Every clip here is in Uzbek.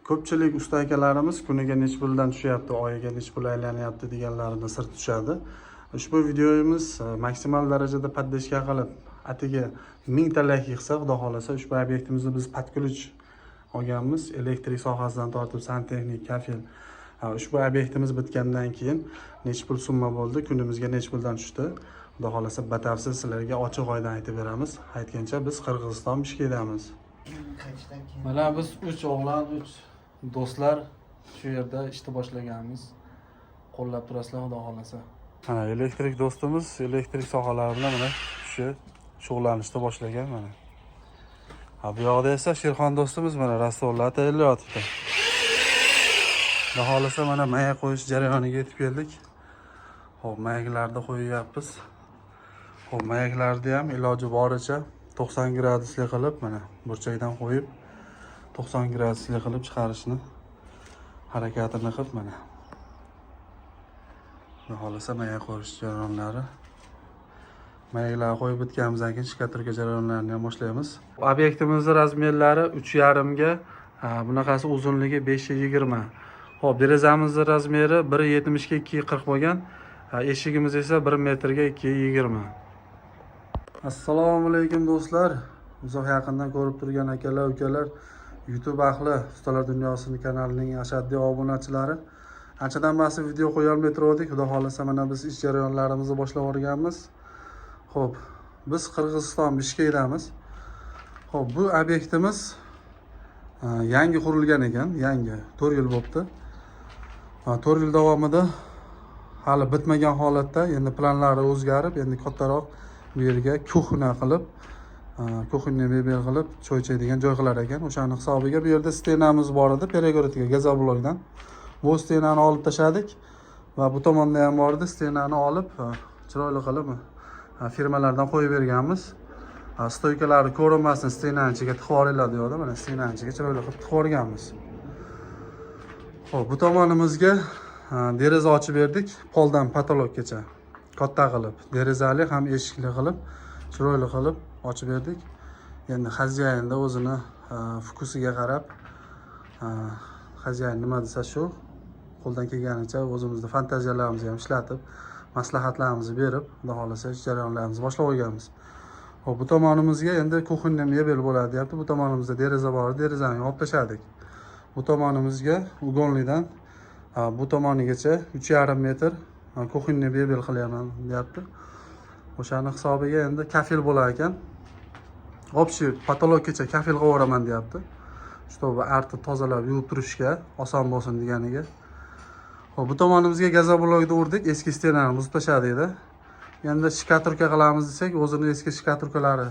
Ko'pchilik usta akalarimiz kuniga necha puldan tushyapti, oyiga necha pul aylanyapti deganlarini sir tushadi. Ushbu videomiz maksimal darajada поддержка qilib, atigi 1000 ta layk yig'sa, xudo xohlasa, ushbu obyektimizni biz под ключ olganmiz. Elektrik sohasidan tortib santexnik, kafel. Ushbu obyektimiz bitgandan keyin necha pul summa bo'ldi, kunimizga necha puldan tushdi, xudo xohlasa, batafsil sizlarga ochiq oydin aytib beramiz. Aytgancha, biz Qirg'iziston, Bishkekdamiz. Mana biz uch o'g'lon, uch do'stlar shu yerda ishni boshlaganmiz. Qo'llab turasizlar, xudo xohlasa. Mana elektrik do'stimiz elektrik sohalari bilan mana shu shug'ullanishni boshlagan mana. Ha, bu yoqda esa Sherxon do'stimiz mana раствор lar tayyorlayotibdi. Xudo xohlasa, mana mayak qo'yish jarayoniga yetib keldik. Xo'p, mayaklarni qo'yyapmiz. Xo'p, mayaklarni ham iloji boricha 90 gradusli qilib, mana burchakdan qo'yib, 90 gradusli qilib chiqarishni harakatini qilib mana. Xudo xohlasa, mayak qo'yish jarayonlari. Mayaklarni qo'yib bitganimizdan keyin штукатурка jarayonlarini ham boshlaymiz. Obyektimizni размер lari 3,5 ga, bunaqasi uzunligi 5,20. Xo'p, derazamizni размер i 1,70 ga 2,40 bo'lgan. Eshigimiz esa 1 metrga 2,20. Assalomu alaykum, do'stlar. Uzoq yaqindan ko'rib turgan akalar, ukalar, YouTube ahli, Ustalar dunyosini kanalining ashaddiy obunachilari. Anchadan beri video qo'ya olmay turgandik. Xudo xohlasa, mana biz ish jarayonlarimizni boshlab yuborganmiz. Xo'p, biz Qirg'iziston, Bishkekdamiz. Xo'p, bu obyektimiz yangi qurilgan ekan, yangi, 4 yil bo'libdi. 4 yil davomida hali bitmagan holatda, endi planlari o'zgarib, endi kattaroq bu yerga кухня qilib, кухня mebel qilib, choy ichadigan joy qilar ekan. O'shani hisobiga bu yerda стена miz bor edi, перегородка газоблок dan. Bu стена ni olib tashladik va bu tomonda ham bor edi, стена ni olib, chiroyli qilib, firmalardan qo'yib berganmiz. Стойка lari ko'rinmasin, стена ni ichiga tiqib yuboringlar deyapti. Mana стена ni ichiga chiroyli qilib tiqib yuborganmiz. Xo'p, bu tomonimizga deraza ochib berdik, poldan потолок gacha. Katta qilib, derazali ham eshikli qilib, chiroyli qilib ochib berdik. Endi хозяин da o'zini вкус iga qarab, хозяин nima desa shu, qo'ldan kelganicha o'zimizni fantaziyalarimizni ham ishlatib, maslahatlarimizni berib, xudo xohlasa, ish jarayonlarimizni boshlab qo'yganmiz. Xo'p, bu tomonimizga endi кухонный mebel bo'ladi deyapti. Bu tomonimizda deraza bor, derazani olib tashladik. Bu tomonimizga угольный dan bu tomonigacha 3,5 metr кухонный mebel qilyapman deyapti. O'shani hisobiga endi kafel bo'lar ekan. Общий потолок gacha kafel qilib yuboraman deyapti. Чтобы artib, tozalab, yuvib turishga oson bo'lsin deganiga. Xo'p, bu tomonimizga газоблок ni urdik, eski стена ni buzib tashladikda. Endi штукатурка qilamiz desak, o'zini eski штукатурка lari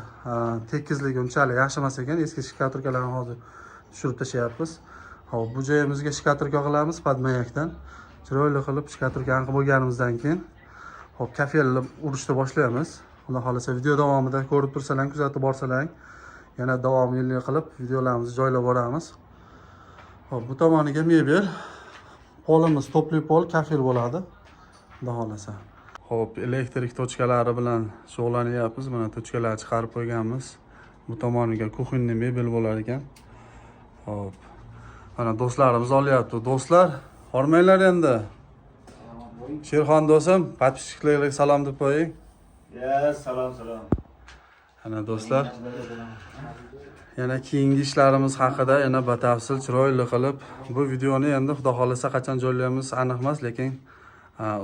tekizligi unchalik yaxshi emas ekan. Eski штукатурка larni hozir tushirib tashlayapmiz. Xo'p, bu joyimizga штукатурка qilamiz под mayakdan. Chiroyli qilib штукатурка ni qilib bo'lganimizdan keyin, xo'p, kafelni urishni boshlaymiz. Xudo xohlasa, video davomida ko'rib tursalar, kuzatib borsalar, yana davomli qilib videolarimizni joylab boramiz. Xo'p, bu tomoniga mebel, polimiz тёплый pol, kafel bo'ladi. Xudo xohlasa. Xo'p, elektrik точка lari bilan shug'ullanyapmiz. Mana точка lar chiqarib qo'yganmiz. Bu tomoniga кухонный mebel bo'lar ekan. Xo'p. Mana do'stlarimiz olyapti. Do'stlar, hormanglar endi. Sherxon do'stim, подписчик larga salom deb qo'ying. Ya, salom, salom. Ana do'stlar, yana keyingi ishlarimiz haqida yana batafsil chiroyli qilib bu videoni endi xudo xohlasa qachon joylaymiz aniq emas, lekin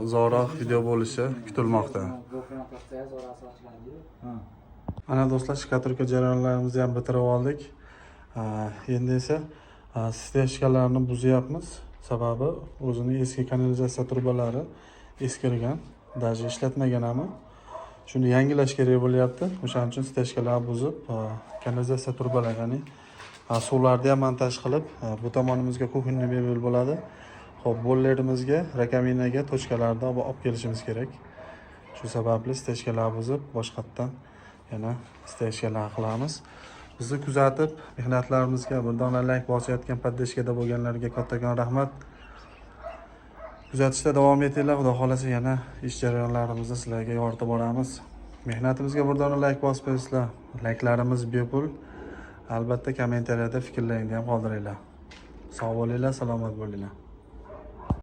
uzoqroq video bo'lishi kutilmoqda. Mana do'stlar, штукатурка jarayonlarimizni ham bitirib oldik. Endi esa стяжка larni buzyapmiz. Sababi o'zini eski kanalizatsiya trubalari eskirgan, даже ishlatmagan ham. Shuni yangilash kerak bo'lyapti. O'shaning uchun стяжка larni buzib, kanalizatsiya trubalari, ya'ni suvlarni ham montaj qilib, bu tomonimizga кухонный mebel bo'ladi. Xo'p, bollerimizga, раковина ga точка larni olib kelishimiz kerak. Shu sababli стяжка lar buzib, boshqatdan yana стяжка lar qilamiz. Bizni kuzatib, mehnatlarimizga bir dona layk bosayotgan, поддержка da bo'lganlarga kattakon rahmat. Kuzatishda davom etinglar. Xudo xohlasa, yana ish jarayonlarimizni sizlarga yoritib boramiz. Mehnatimizga bir dona layk bosib qo'yasizlar. Layklarimiz bepul. Albatta, kommentariyada fikrlaringni ham qoldiringlar. Sog' bo'linglar, salomat bo'linglar.